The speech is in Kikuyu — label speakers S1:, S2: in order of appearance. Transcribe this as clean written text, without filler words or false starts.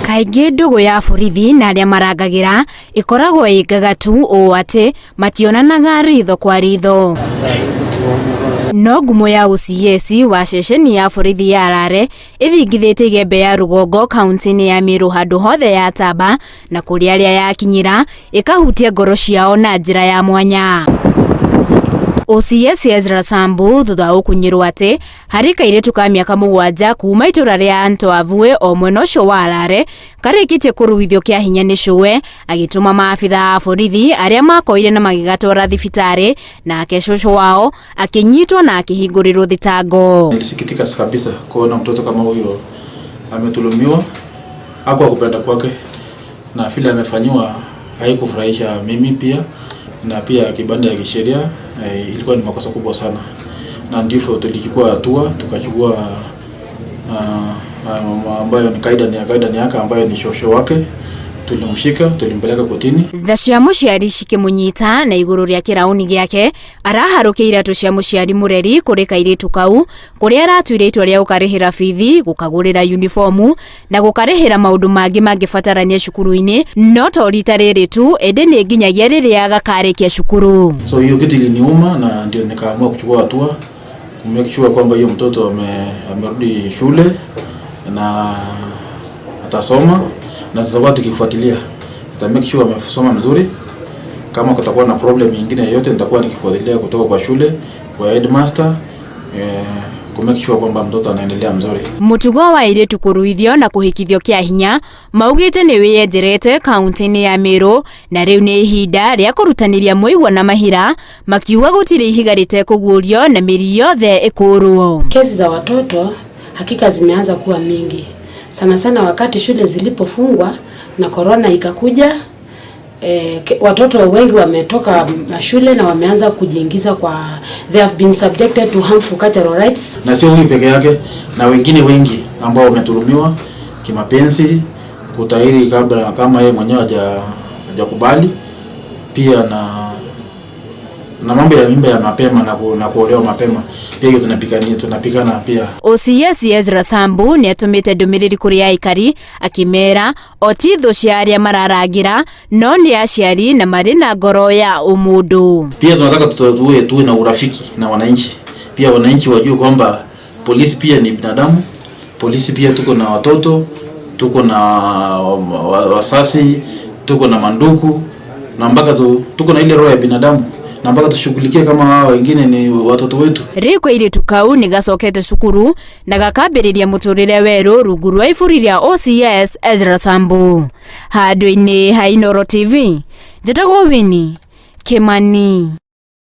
S1: Kaingĩ ndũgũ ya borithi na arĩa marangagĩra ĩkoragwo ĩ ngagatu ũũ atĩ mationanaga ritho kwa ritho. No ngumo ya OCS wa ceceni ya borithi ya Rare ĩthingithĩtie igembe ya rũgongo kaunti-inĩ ya Meru handũ hothe yatamba na kũrĩa arĩa yakinyĩra ĩkahutia ngoro ciao na njĩra ya mwanya. OCS Ezra Sambu thutha wa gũkunyĩrwo atĩ harĩ kairĩtu ka mĩaka 7 kuma itũra rĩa Antoavue o mwena ũcio wa Rare karĩkĩtie kũruithio kĩa hinya nĩ cũwe, agĩtũma maabitha a borithi arĩa makoire na magĩgatwara thibitarĩ, nake cũcũ wao akĩnyitwo na akĩhingũrĩrwo thitango.
S2: Nilisikitika kabisa kuona mtoto kama huyo amedhulumiwa hakuwa kupenda kwake, na vile amefanyiwa haikufurahisha mimi pia, na pia kibanda ya kisheria ilikuwa ni makosa kubwa sana, na ndivyo tulichukua hatua, tukachukua ambayo ni kaida ni kaida ni yake ambayo ni shosho wake, tulimshika, tulimpeleka kotini.
S1: Tha cia mũciari cikĩmũnyita na igũrũ rĩa kĩraũni gĩake araharũkia iratũ cia mũciari mũreri kũrĩ kairĩtu kau kũrĩa aratuire itua rĩa gũkarĩhĩra bithi, gũkagũrĩra uniformu na gũkarĩhĩra maũndũ mangĩ mangĩbatarania cukuru-inĩ, no to rita rĩrĩ tu ĩndĩ nĩ nginyagia rĩrĩa gakarĩkia cukuru.
S2: So hiyo kitu iliniuma na ndio nikaamua kuchukua hatua kumake sure kwamba hiyo mtoto amerudi shule na atasoma, na tutakuwa tukifuatilia, tuta make sure amesoma mzuri. Kama kutakuwa na problem nyingine yoyote, nitakuwa nikifuatilia kutoka kwa shule, kwa headmaster, ku make sure kwamba mtoto anaendelea mzuri.
S1: Mũtugo wa airĩtu kũruithio na kũhikithio kĩa hinya maugĩte nĩ wĩyenjerete kaunti-inĩ ya Meru na rĩu nĩ ihinda rĩa kũrutanĩria mũigua na mahira, makiuga gũtirĩ ihiga rĩtekũguũrio na mĩri yothe ĩkũrwo.
S3: Kesi za watoto hakika zimeanza kuwa mingi sana sana wakati shule zilipofungwa na korona ikakuja. Watoto wengi wametoka mashule na wameanza kujiingiza kwa, they have been subjected to harmful cultural rites.
S2: Na sio huyu peke yake, na wengine wengi ambao wamedhulumiwa kimapenzi, kutahiri kabla kama yeye mwenyewe hajakubali, pia na mambo ya mimba ya mapema na kuolewa mapema pia, hiyo tunapigana pia.
S1: OCS Ezra Sambu nĩ atũmĩte ndũmĩrĩri kũrĩ aikari akĩmera o ti thũ cia arĩa mararangĩra no nĩ aciari na marĩ na ngoro ya ũmũndũ.
S2: Pia tunataka tuwe na urafiki na wananchi, pia wananchi wajue kwamba polisi pia ni binadamu. Polisi pia tuko na watoto, tuko na wasasi, tuko na mandugu na mpaka tuko na ile roho ya binadamu na mpaka tushughulikie kama hao wengine ni watoto wetu.
S1: Rĩu kairĩtu kau nĩ gacokete cukuru na gakambĩrĩria mũtũrĩre werũ rungu rwa iburi rĩa OCS Ezra Sambu. Handũ-inĩ ha Inooro TV, njĩtagwo Winnie Kimani.